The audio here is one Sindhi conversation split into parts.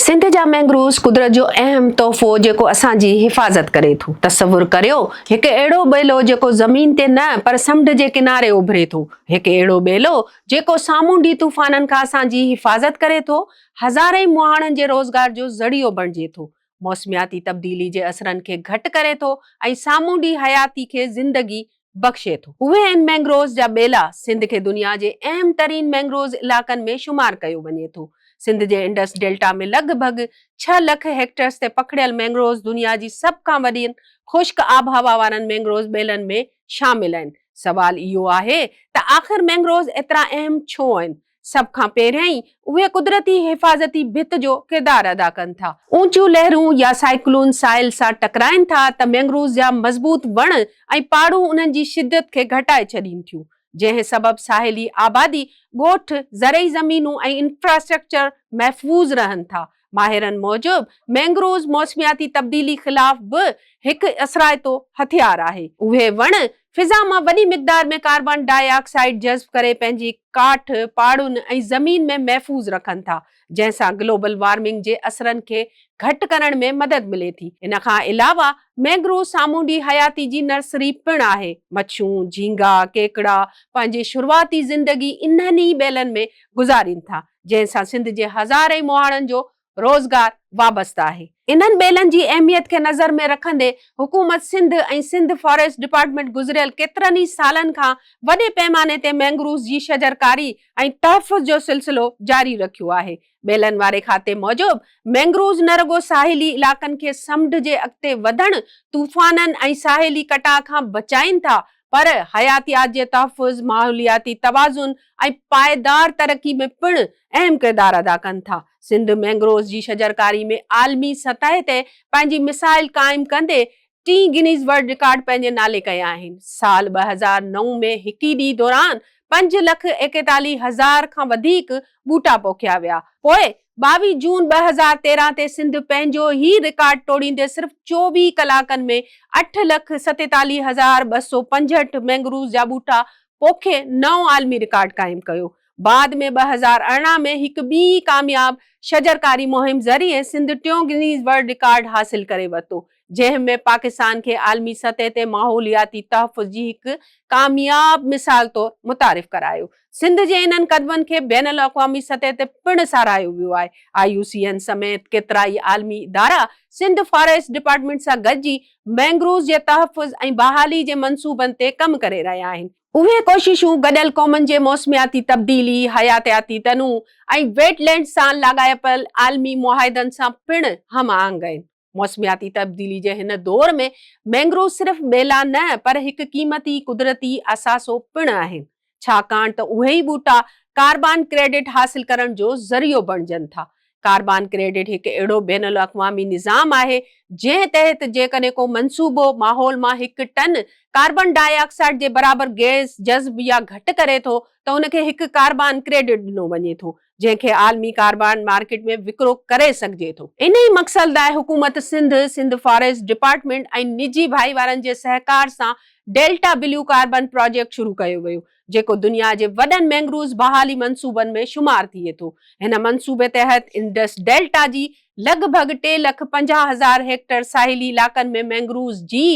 سنڌ جا مينگروز قدرت جو اهم تحفو جيڪو اسان جي حفاظت ڪري ٿو. تصور ڪريو هڪ اهڙو ٻيلو جيڪو زمين تي نه پر سمنڊ جي ڪناري اڀري ٿو. هڪ اهڙو ٻيلو جيڪو سامونڊي طوفانن کان اسان جي حفاظت ڪري ٿو، هزارين مهاڻن جي روزگار جو ذريعو بڻجي ٿو، موسمياتي تبديلي جي اثرن کي گهٽ ڪري ٿو ۽ سامونڊي حياتي کي زندگي بخشي ٿو. اهي آهن مينگروز جا ٻيلا. سنڌ کي دنيا جي اهم ترين مينگروز علائقن ۾ شمار ڪيو وڃي ٿو. سنڌ جي انڊس ڊيلٽا ۾ لڳ ڀڳ ڇهه لک هيڪٽرز تي پکڙيل مينگروز دنيا جي سڀ کان وڏين خشڪ آبهوا وارن مينگروز ٻيلن ۾ شامل آهن. سوال اهو آهي ته آخر مينگروز ايترا اهم ڇو آهن؟ سڀ کان پهريائين اهي قدرتي حفاظتي ڀت جو ڪردار ادا ڪن ٿا. اوچيون لهرون يا سائيڪلون ساحل سان ٽڪرائن ٿا ته مينگروز جا مضبوط وڻ ۽ پاڙون انهن جي شدت کي گهٽائي ڇڏين ٿيون، جنهن سبب ساحلي آبادي، ڳوٺ، زرعي زمينون ۽ انفراسٽرڪچر محفوظ رهن ٿا. ماهرن موجب مينگروز موسمياتي تبديلي خلاف به هڪ اثرائتو هٿيار آهي. اهي وڻ فضا مان وڏي مقدار ۾ ڪاربان ڊاء آڪسائيڊ جذب ڪري پنهنجي ڪاٺ، پاڙن ۽ زمين ۾ محفوظ رکن ٿا، جنهن سان گلوبل وارمنگ جي اثرن کي گهٽ ڪرڻ ۾ مدد ملي ٿي. ان کان علاوه مينگروز سامونڊي حياتي جي نرسري پڻ آهي. مڇيون، جهينگا، ڪيڪڙا پنهنجي شروعاتي زندگي انهن ئي ٻيلن ۾ گذارين ٿا، جنهن سان سنڌ جي هزارين مهاڻن جو روزگار وابسته آهي. انهن ٻيلن جي اهميت کي نظر ۾ رکندي حڪومت سنڌ ۽ سنڌ فاريسٽ ڊپارٽمينٽ گذريل ڪيترن ئي سالن کان وڏي پئماني تي مينگروز جي شجرڪاري ۽ تحفظ جو سلسلو جاري رکيو آهي. ٻيلن واري کاتي موجب مينگروز نه رڳو ساحلي علائقن کي سمنڊ جي اڳتي وڌڻ، طوفانن ۽ ساحلي ڪٽاء کان بچائين ٿا پر حياتيات جي تحفظ، ماحولياتي توازن ۽ پائيدار ترقي ۾ پڻ اهم ڪردار ادا ڪن ٿا. سنڌ مينگروز جي شجرڪاري ۾ عالمي سطح تي پنهنجي مثال قائم ڪندي ٽين گنيز ورلڊ رڪارڊ پنهنجي نالي ڪيا آهن. سال 2009 ۾ هڪ ئي ڏينهن دوران پنج لک ايڪيتاليهه هزار کان وڌيڪ ٻوٽا پوکيا ويا. پوء 22 جون 2013 تي سنڌ پنهنجو هي رڪارڊ ٽوڙيندي صرف 24 ڪلاڪن ۾ اٺ لک 47 هزار 265 مينگروز جا ٻوٽا پوکي نئون عالمي رڪارڊ قائم ڪيو. بعد ۾ 2018 ۾ هڪ ٻي ڪامياب شجرڪاري مهم ذريعي سنڌ ٽيون گنيز ورلڊ رڪارڊ حاصل ڪري ورتو، جنهن ۾ پاڪستان کي عالمي سطح تي ماحولياتي تحفظ جي هڪ ڪامياب مثال طور متعارف ڪرايو. سنڌ جي انهن قدمن کي بين الاقوامي سطح تي پڻ ساراهيو ويو آهي. آء يو سي اين سميت ڪيترائي عالمي ادارا سنڌ فاريسٽ ڊپارٽمينٽ سان گڏجي مينگروز جي تحفظ ۽ بحالي جي منصوبن تي ڪم ڪري رهيا آهن. اهي ڪوششون گڏيل قومن جي موسمياتي تبديلي، حياتياتي تنوع ۽ ويٽ لينڊز سان لاڳاپيل عالمي معاهدن سان پڻ هم آهنگ آهن. موسمياتي تبديلي جي هن دور ۾ مينگروز صرف ٻيلا نه پر هڪ قيمتي قدرتي اثاثو پڻ آهن، ڇاڪاڻ ته اهي ئي ٻوٽا ڪاربان ڪريڊٽ حاصل ڪرڻ جو ذريعو بڻجن ٿا. ڪاربان ڪريڊٽ هڪ اهڙو بين الاقوامي نظام آهي، جنهن تحت جيڪڏهن ڪو منصوبو ماحول مان هڪ ٽن ڪاربان ڊاء آڪسائيڊ جي برابر گئس جذب يا گهٽ ڪري ٿو ته ان کي هڪ ڪاربان ڪريڊٽ ڏنو وڃي ٿو، جنهن کي عالمي ڪاربان مارڪيٽ ۾ وڪرو ڪري سگهجي ٿو. انهي مقصد لاء حڪومت سنڌ، سنڌ فاريسٽ ڊپارٽمينٽ ۽ نجي ڀائيوارن جي سهڪار سان ڊيلٽا بليو ڪاربن پراجيڪٽ شروع ڪيو ويو، جيڪو دنيا جي وڏن مينگروز بحالي منصوبن ۾ شمار ٿئي ٿو. هن منصوبي تحت انڊس ڊيلٽا جي لڳ ڀڳ ٽي لک 50 هزار هيڪٽر ساحلي علائقن ۾ مينگروز جي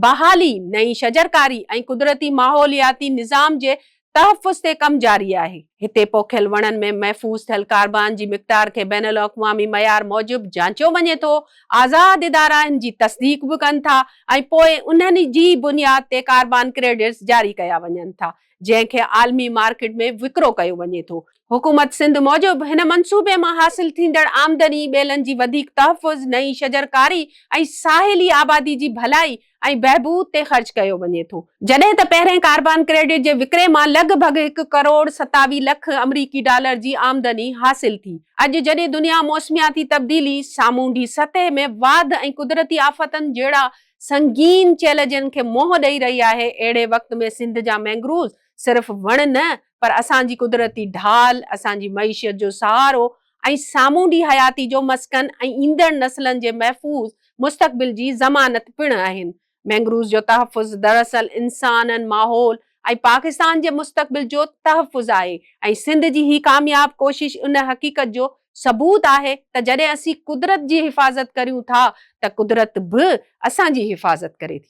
بحالي، نئين شجرڪاري ۽ قدرتي ماحولياتي نظام جي تحفظ تي ڪم جاري آهي. هتي پوکيل وڻن ۾ محفوظ ٿيل ڪاربان جي مقدار کي بين الاقوامي معيار موجب جانچيو وڃي ٿو. آزاد ادارا ان جي تصديق به ڪن ٿا ۽ پوء انهن جي بنياد تي ڪاربان ڪريڊٽس جاري ڪيا وڃن ٿا، جنهن کي عالمي مارڪيٽ ۾ وڪرو ڪيو وڃي ٿو. حڪومت سنڌ موجب هن منصوبي مان حاصل ٿيندڙ آمدني ٻيلن جي وڌيڪ تحفظ، نئين شجرڪاري ۽ ساحلي آبادي جي ڀلائي ۽ بهبود تي خرچ ڪيو وڃي ٿو. جڏهن ته پهرين ڪاربان ڪريڊٽ جي وڪري مان لڳ ڀڳ هڪ ڪروڙ 27 لک آمريڪي ڊالر جي آمدني حاصل ٿي. اڄ جڏهن دنيا موسمياتي تبديلي، سامونڊي سطح ۾ واڌ ۽ قدرتي آفتن جهڙا سنگين چئلينجن کي منهن ڏئي رهي آهي، اهڙي وقت ۾ سنڌ جا مينگروز صرف وڻ نه پر اسان جي قدرتي ڍال، اسان جي معيشت جو سهارو ۽ سامونڊي حياتي جو مسڪن ۽ ايندڙ نسلن جي محفوظ مستقبل جي ضمانت پڻ آهن. مينگروز جو تحفظ دراصل انسانن، ماحول ۽ پاڪستان جي مستقبل جو تحفظ آهي ۽ سنڌ جي هي ڪامياب ڪوشش ان حقيقت جو ثبوت آهي ته جڏهن اسين قدرت جي حفاظت ڪريون ٿا ته قدرت به اسان جي حفاظت ڪري ٿي.